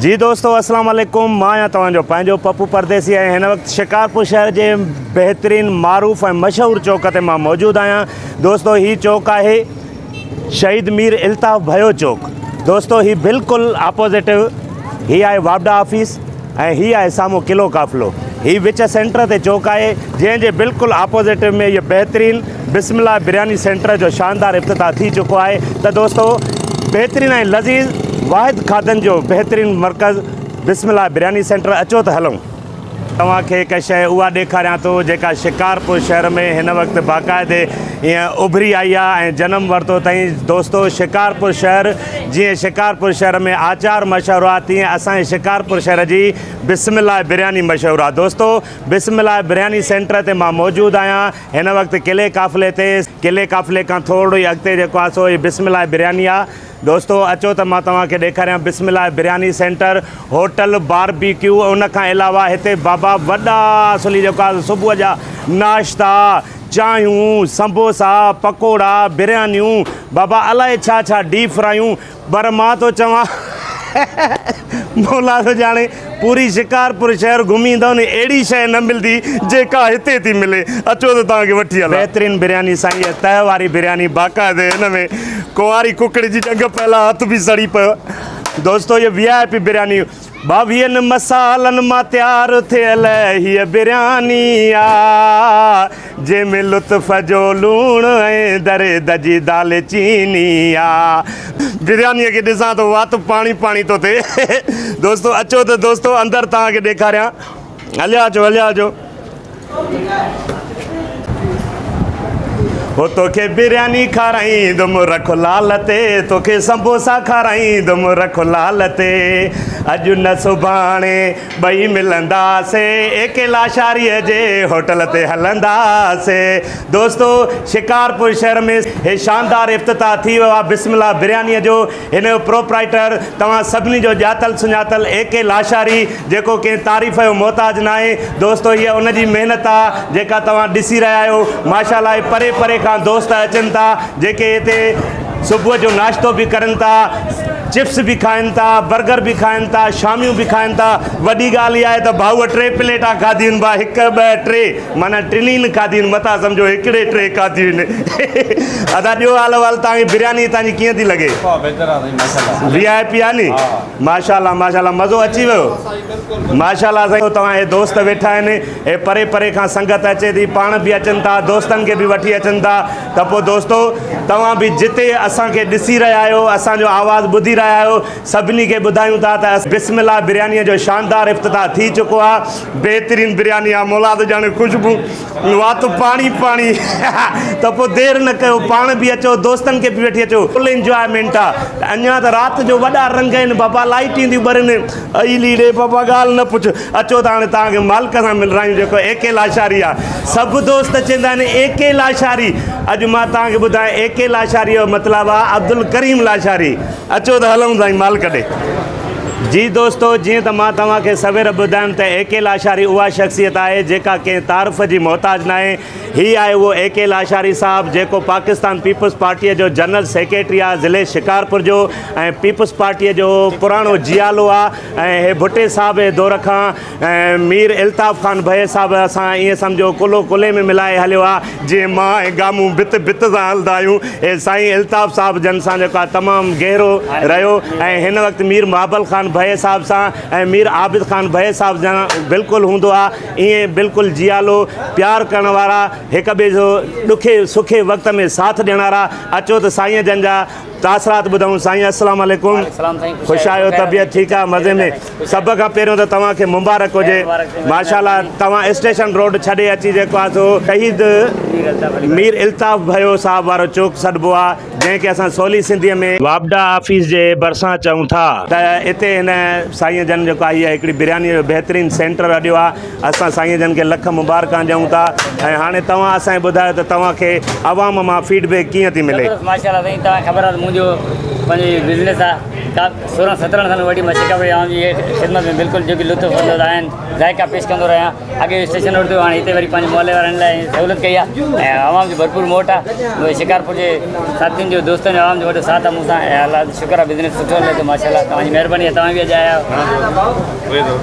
جي دوستو اسلام عليڪم مان آهيان توهان جو پنهنجو پپو پرديسي ۽ هن وقت شڪارپور شهر جي بهترين معروف ۽ مشهور چوڪ تي مان موجود آهيان دوستو هي چوڪ آهي شهيد مير الطاف ڀيو چوڪ دوستو هي بلڪل آپوزٽ هي آهي واپڊا آفيس ۽ هي آهي سامهون قلعو قافلو. هي وچ سينٽر تي چوڪ آهي، جنهن جي بلڪل آپوزٽ ۾ هي بهترين بسم الله برياني سينٽر جو شاندار افتتاح ٿي چڪو آهي ته دوستو بهترين ۽ لذيذ واحد کاڌن جو بهترين مرڪز بسم الله برياني سينٽر اچو ته هلون. توهان کي هڪ شيء اها ڏيکاريان ٿو جيڪا شڪارپور شهر ۾ هن وقت باقاعدي ائين اڀري آئي آهي ۽ جنم ورتو اٿائين دوستو شڪارپور شهر جيئن شڪارپور شهر ۾ آچار مشهور آ تيئن اسان جي شڪارپور شهر جي بسم الله برياني مشهور آ دوستو بسم الله برياني سينٽر تي مان موجود آهيان هن وقت قلعي قافلي تي قلعي قافلي کان ٿورڙو ئي اڳتي جيڪو آ سو هي بسم الله برياني آ دوستو اچو ته مان توهان کي ڏيکاريان بسم الله biryani centre hotel barbecue ان کان علاوه هتي بابا وڏا اصلي جيڪو آ صبح جا ناشتا چانهيون، سمبوسا، پڪوڙا، بريانيون، بابا الائي ڇا ڇا ڊيپ فرايون، پر مان ٿو چوان مولا ٿو ڄاڻي پوري شڪارپور شهر گهمي ايندؤ ني اهڙي شيء نه ملدي جيڪا هتي ٿي ملي، اچو ته توهان کي وٺي هلان. بهترين برياني سائين هيء تهه واري برياني باقاعدي هن ۾ ڪنواري ڪڪڙي جي ڄنگهه پيل آ هٿ به سڙي پيو. دوستو هيء وي آء پي برياني ٻاويهن مصالحن مان تيار ٿيل هيء برياني آ، جنهن ۾ لطف جو لوڻ ۽ درد جي دالچيني آ. بريانيء کي ڏسان ٿو وات پاڻي پاڻي ٿو ٿئي. دوستو اچو ته دوستو اندر توهان کي ڏيکاريان. هليا اچو هليا اچو. هو توکي برياني کارائيندم رک لال تي توکي سمبوسا کارائيندم رک لال تي اڄ نه سڀاڻي ٻئي ملنداسي اي ڪي لاشاريء جي هوٽل تي هلنداسي دوستو شڪارپور شهر ۾ هي شاندار افتتاح ٿي ويو آهي بسم الله بريانيء جو هن جو پروپرائيٽر توهان سڀني جو ڄاتل سڃاتل اي ڪي لاشاري جيڪو ڪنهن تعريف جو محتاج ناهي دوستو هيء ان جي محنت آ جيڪا توهان ڏسي رهيا آهيو ماشاء الله پري پري کان دوست اچن ٿا جيڪي هتي صبح جو ناشتو به ڪرن ٿا چپس به کائن ٿا برگر به کائن ٿا شاميون به کائن ٿا وڏي ڳالهه اها آهي ته ڀائوء ٽي پليٽان کاڌيون آهن ڀا هڪ ٻه ٽي معنيٰ ٽنهين کاڌيون متان سمجهو هڪڙي ٽي کاڌيون ادا ڏيو حال احوال توهان کي برياني هتان جي ڪيئن ٿي لڳي وي آء پي آ ني ماشاءالله ماشاءالله مزو اچي ويو ماشاءالله سائين توهان هي دوست ويٺا آهن هي پري پري کان سنگت اچي ٿي پاڻ به اچن ٿا دوستن کي به وٺي اچن ٿا ته پوء دوستو توهان به جتي اسان کي ڏسي رهيا آهيو اسان جو آواز ٻڌي رهيا آهيو سڀني کي ٻڌايون ٿا ته بسم الله برياني جو شاندار افتتاح ٿي چڪو آهي بهترين برياني آ مولا ته ڄاڻي خوشبو وات پاڻي پاڻي ته پوء دير نه ڪيو پاڻ به اچو دوستن کي به وٺي اچو فل انجوائمينٽ آ اڃا ته رات جو وڏا رنگ آهن بابا لائيٽ اينديون ٻرن ائي ليڙي بابا ڳالهه نه پڇ اچو ته هاڻي توهان کي مالڪ سان ملرايون جيڪو اي ڪي لاشاري آ سڀ دوست چوندا آهن اي ڪي لاشاري اڄ مان توهان کي ٻڌايان اي ڪي لاشاري جو مطلب آ عبدالڪريم لاشاري اچو ته هلون سائين مالڪ ڏي. جي دوستو جيئن ته مان توهان کي سوير ٻڌايم ته اي ڪي لاشاري اها شخصيت آهي جيڪا ڪنهن تعارف جي محتاج ناهي. هي آهي اهو اي ڪي لاشاري صاحب جيڪو پاڪستان پيپلز پارٽيء جو جنرل سيڪريٽري آهي ضلعي شڪارپور جو ۽ پيپلز پارٽيء جو پراڻو جيالو آهي ۽ هي ڀٽي صاحب جي دور کان مير الطاف خان ڀئي صاحب سان ائين سمجهو ڪلهو ڪلهي ۾ ملائي هليو آهي جيئن مان ۽ گامون ڀت ڀت سان هلندا آهيون هي سائين الطاف صاحب جن سان جيڪو آهي تمام گهرو رهيو ۽ هن وقت مير مابل خان ڀئي صاحب سان ۽ مير عابد خان ڀئي صاحب سان بلڪل هوندو آهي ائين بلڪل جيالو پيار ڪرڻ وارا هڪ ٻئي جو ڏکي سکي وقت ۾ ساٿ ڏيڻ وارا اچو ته سائين جن جا تاثرات ٻڌون سائين السلام عليڪم خوش آهيو طبيعت ٺيڪ آهي مزي ۾ سڀ کان پهريون ته توهان کي مبارڪ هجي ماشاءالله توهان اسٽيشن روڊ ڇڏي اچي جيڪو آهي سو شهيد مير الطاف ڀيو صاحب وارو چوڪ سڏبو آهي جنهن کي اسان سولي سنڌي ۾ واپڊا آفيس جي ڀرسان چئون ٿا ته اتي هن سائين جن جيڪو آهي هي هڪڙي برياني جو بهترين سينٽر اڏيو آهي اسان سائين جن کي لک مبارڪان ڏيون ٿا ۽ هاڻي توهان اسان کي ٻڌايو ته توهان کي عوام مان فيڊ بيڪ ڪيئن ٿي ملي. زبردست ماشاءالله سائين توهان کي خبر آهي ته منهنجو. منهنجو پنهنجو بزنس آ ڪا سورهن سترهن سالن وٺي مان شڪارپور جي عوام جي خدمت ۾ بلڪل جيڪي لطف اندوز آهن ذائقا پيش ڪندو رهيان اڳي اسٽيشن روڊ تي هاڻي هتي وري پنهنجي محلي وارن لاء سهولت ڪئي آ ۽ عوام جو ڀرپور موٽ آ شڪارپور جي ساٿين جو دوستن جو عوام جو وڏو ساٿ آ مون سان ۽ الله جو شڪر آ بزنس سٺو هلي ٿو ماشاءالله توهان جي مهرباني آ توهان به اڄ آيا آهيو.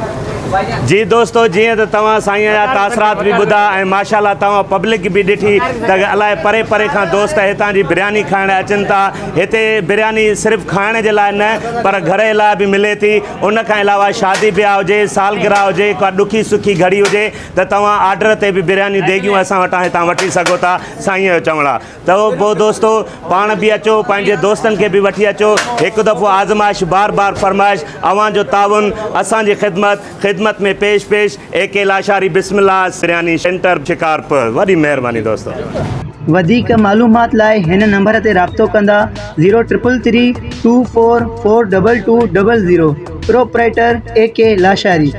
جي دوستو جيئن ته توهان سائين جا تاثرات به ٻڌا ۽ ماشاءالله توهان پبلڪ به ڏٺي ته الائي پري پري کان دوست هتان جي برياني کائڻ اچن ٿا هتي برياني صرف کائڻ جي لاء نه پر گهر جي لاء به ملي ٿي ان کان علاوه شادي بياهه هجي سالگرهه هجي ڪا ڏکي سکي گهڙي هجي ته توهان آرڊر تي به بريانيون ديڳيون اسان وٽان هتان وٺي سگهو ٿا سائين جو چوڻ آ ته پوء دوستو پاڻ به اچو پنهنجي دوستن کي به وٺي اچو هڪ دفعو آزمائش بار بار فرمائش اوهان جو تعاون اسان جي خدمت خدمت ۾ پيش پيش اي ڪي لاشاري بسم الله سرياني سينٽر شڪارپور وڏي مهرباني دوستو. وڌيڪ معلومات لاء هن نمبر تي رابطو ڪندا zero triple three two four four double two double zero proprietor A K Lashari.